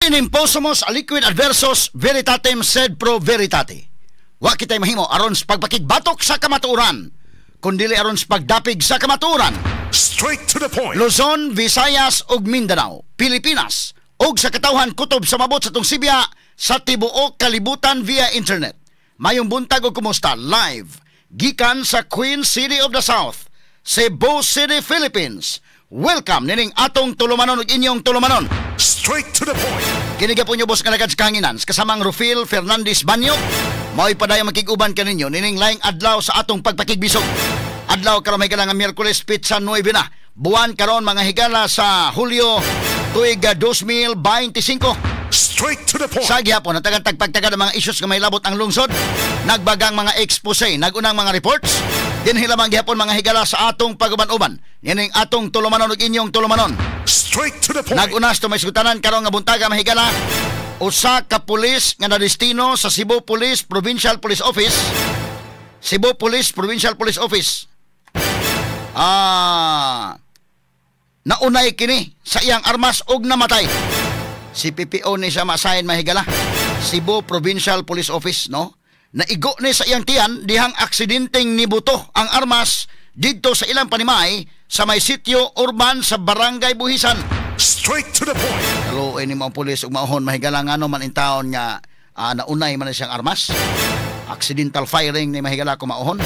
Enim possumus aliquid adversus veritatem sed pro veritate. Wa kitay mahimo aron sa pagpakigbatok sa kamatuoran, kundili aron sa pagdapig sa kamatuoran. Straight to the point. Luzon, Visayas ug Mindanao, Pilipinas ug sa katawhan kutob sa mabot sa atong sibya sa tibuok kalibutan via internet. Mayong buntag ug kumusta live gikan sa Queen City of the South, Cebu City, Philippines. Welcome nining atong tulumanon ug inyong tulumanon. Straight to the point. Kini gyapon inyong boss nga alagad sa kahanginan, kasamang Rufil Fernandez Banyo. Mao'y padayon makig-uban kaninyo nining laing adlaw sa atong pagpakigbisog. Adlaw karon, may nga Miyerkules, petsa 9 na. Buwan karon, mga higala, sa Hulyo, tuig 2025. Straight to the point. Sa gihapon, natagan tagpagtagad ang mga issues nga may labot ang lungsod. Nagbagang mga expose, nagunang mga reports. Dinhi lamang gihapon, mga higala, sa atong paguban-uban. Nining atong tulumanon ug inyong tulumanon. Straight to the point. Nagunas to may sugtanan karon nga buntaga, mahigala. Usa ka pulis nga nadestino sa Cebu Police Provincial Police Office. Cebu Police Provincial Police Office. Naunay kini sa iyang armas og namatay. CPPO ni siya ma-assign, mahigala. Cebu Provincial Police Office, no? Naigo ni sa iyang tiyan dihang aksidenteng nibuto ang armas didto sa ilang panimay sa may sitio urban sa Barangay Buhisan. Straight to the point. Kaluoy ni mga pulis ug maohon, mahigala, ngano man intawon nga naunay man na siyang armas. Accidental firing ni, mahigala, kung maohon.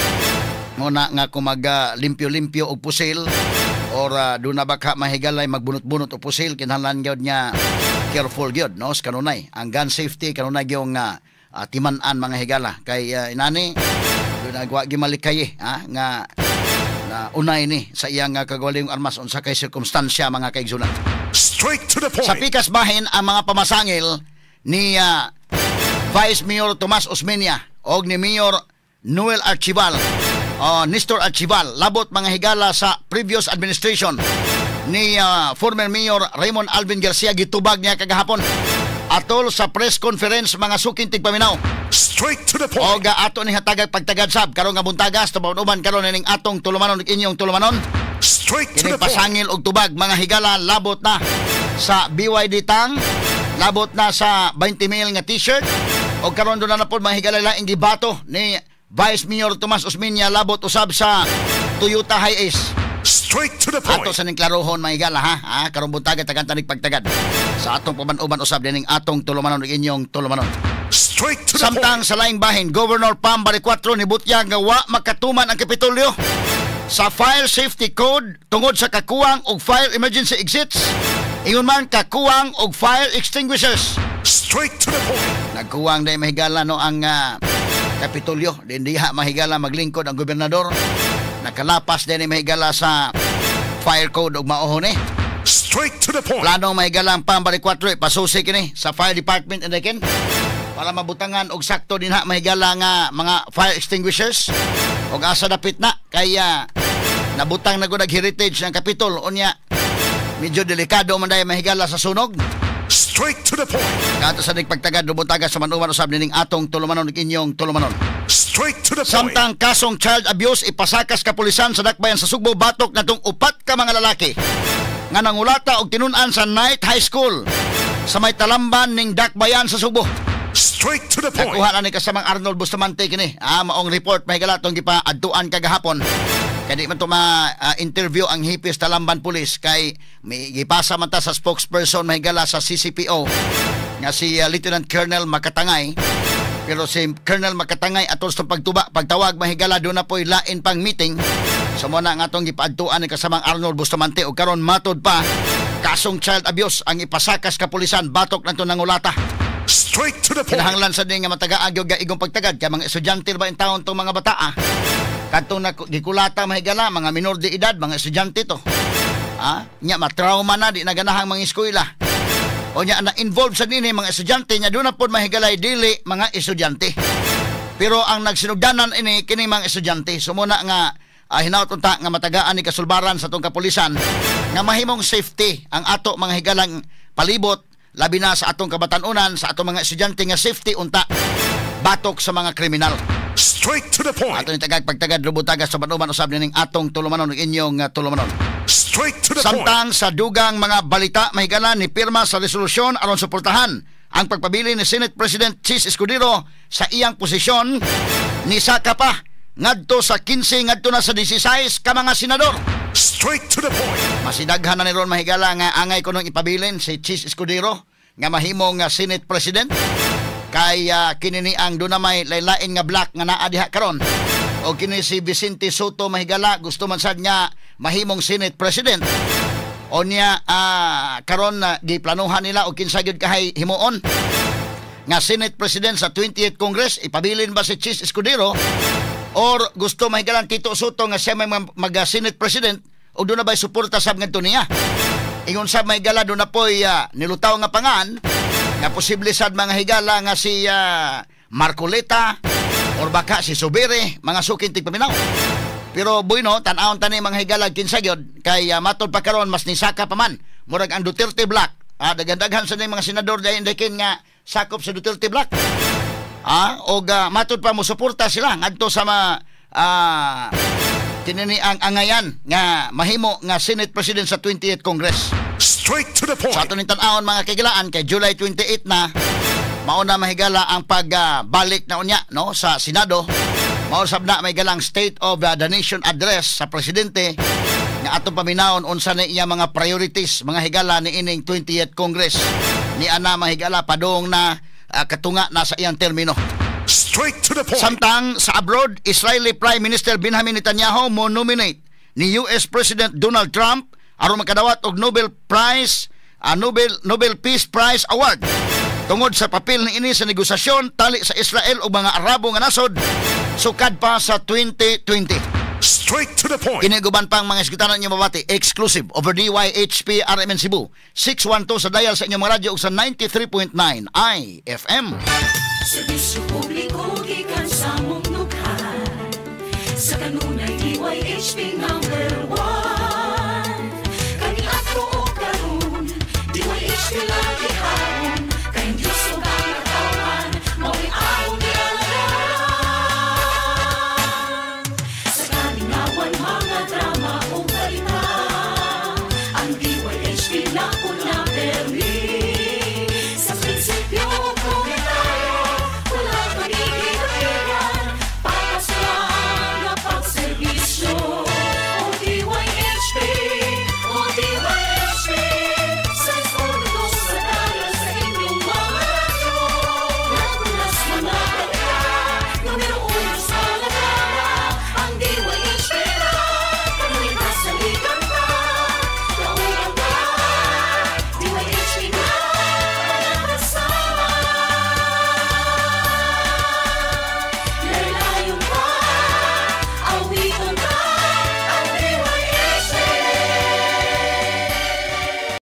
Muna nga kung mag limpyo-limpyo og pusil or doon na baka, mahigalay, magbunot-bunot og pusil, kinahanglan gyud nga careful gyud, no, sa kanunay. Ang gun safety kanunay gyud nga timan-an, mga higala, kay inani doon na wa gimalikay ha nga na unay ni sa iyang kagawaling armas, unsa kay sirkumstansya, mga kaigsunan. Straight to the point. Sa pikas bahin, ang mga pamasangil ni Vice Mayor Tomas Osmeña og ni Mayor Noel Archival o Nestor Archival labot, mga higala, sa previous administration ni former Mayor Raymond Alvin Garcia gitubag niya kagahapon atol sa press conference, mga suking tigpaminaw. Straight to the Og point. Ato ni hatagag pagtagad sab karon nga buntagas tubaw-uban karon ining atong tulumanon ug inyong tulumanon. Straight to Kini the point. pasangil og tubag, mga higala, labot na sa BYD Tang, labot na sa 20 mil nga t-shirt og karon doon na pod, mga higala, laing gibato ni Vice Mayor Tomas Osmeña labot usab sa Toyota Hiace. Straight to the point. Ato sa ning klarohon, mga higala, ha, ha karong buntaga tagan tanig pagtagad sa atong paban-uban usab dining atong tulumanon ug inyong tulumanon. Straight to the Samtang point. sa laing bahin, Governor Pam Baricuatro nibutyag nga wa makatuman ang Kapitolyo sa fire safety code tungod sa kakuwang og fire emergency exits. Ingon man kakuwang og fire extinguishers. Straight to the point. Nagkuwang dahil, mahigala, no, ang Kapitolyo. Din diha, mahigala, maglingkod ang gobernador. Nakalapas din, mahigala, sa fire code og maohon eh. Straight to the point. Plano, mahigala, ang Pam Baricuatro, pasusi kini sa fire department and ken para mabutangan og sakto dinha, mahigala, nga mga fire extinguishers og asa dapit na kaya nabutang na gud heritage ng Capitol, unya medyo delikado man dahil, mahigala, sa sunog. Straight to the point. Kato sa pagtagad lubutaga sa manuman usab nining atong tulumanon ug inyong tulumanon. Straight to the point. Samtang kasong child abuse ipasakas kapulisan sa Dakbayan sa Sugbo batok natong upat ka mga lalaki nga nangulata og tinun-an sa Night High School sa may talamban ning Dakbayan sa Sugbo. Straight to the point. Nakuha na ni kasamang Arnold Bustamante kini. Maong report, mahigala, tong gipa adtuan kagahapon. Kay di man to ma-interview ang hepe sa Talamban Police kay may gipasa man ta sa spokesperson, mahigala, sa CCPO nga si Lieutenant Colonel Makatangay. Pero si Colonel Makatangay, atol sa pagtuba, pagtawag, mahigala, doon na po'y lain pang meeting. So mo na nga atong gipaadtuan ni kasamang Arnold Bustamante o karon matod pa kasong child abuse ang ipasakas kapulisan batok nato nangulata. Straight to the point. Kinahanglan sa nga matagaan gyud igong pagtagad kay mga estudyante ba in taon tong mga bata ah. Kadtong na gikulata, mahigala, mga minor de edad, mga estudyante to. Nya matrauma na, di na ganahang mga eskwela. O nya na involved sa dinhi mga estudyante nya doon na pod, mahigalay, dili mga estudyante. Pero ang nagsinugdanan ini kini mga estudyante. So muna nga hinaut unta nga matagaan ni kasulbaran sa atong kapulisan nga mahimong safety ang ato mga higalang palibot, labi na sa atong kabatanunan, sa atong mga estudyante, nga safety unta batok sa mga kriminal. Straight to the point. Ato ni tagag pagtagad rubutaga sa banuman usab nining atong tulumanon ug inyong tulumanon. Straight to the point. Samtang sa dugang mga balita, mahigala, ni pirma sa resolusyon aron suportahan ang pagpabili ni Senate President Chiz Escudero sa iyang posisyon, ni saka pa ngadto sa 15 ngadto na sa 16 ka mga senador. Straight to the point. Masidaghan na ni ron, mahigala, nga angay kunong ipabilin si Chiz Escudero nga mahimong nga Senate President kay kini ni ang duna may laylain nga bloc nga naa diha karon o kini si Vicente Sotto, mahigala, gusto man sad nga mahimong Senate President. O niya karon na giplanuhan nila og kinsa gyud kahay himuon nga Senate President sa 20th Congress, ipabilin ba si Chiz Escudero or gusto, mahigalang, Tito Sotto nga siya may mag Senate President o doon na ba'y suporta sab ngadto niya. Ingon sab, mahigala, doon na po'y nilutaw nga pangan nga posible sad, mga higala, nga si Marcoleta or baka si Zubiri, mga suking tigpaminaw. Pero bueno, tan-awon tani, mga higala, kinsa gyud kay matod pa karon mas nisaka pa man murag ang Duterte bloc. Daghan-daghan sa mga senador dayon dakin nga sakop sa Duterte bloc. Og matod pa mo suporta sila ngadto sa ma kini ang angayan nga mahimo nga Senate President sa 20th Congress. Straight to the point. Sa ato ning tan-awon, mga kagilaan, kay July 28 na mao na, mahigala, ang pagbalik na unya, no, sa Senado. Mao sab na, mahigalang State of the Nation Address sa presidente nga atong paminawon unsa na iya mga priorities, mga higala, ni ining 20th Congress ni ana, mahigala, padung na katunga na sa iyang termino. Straight to the point. Samtang sa abroad, Israeli Prime Minister Benjamin Netanyahu mo nominate ni US President Donald Trump aron makadawat og Nobel Prize, Nobel Nobel Peace Prize Award tungod sa papel ni ini sa negosasyon tali sa Israel ug mga Arabo nga nasod sukad pa sa 2020. Straight to the point. Kini ug uban pang mga isgutanan inyo mabati exclusive over DYHP RMN Cebu, 612 sa dial sa inyong mga radyo ug sa 93.9 IFM. Serbisyo publiko gikan sa mong dughan. Sa kanunay, DYHP number 1.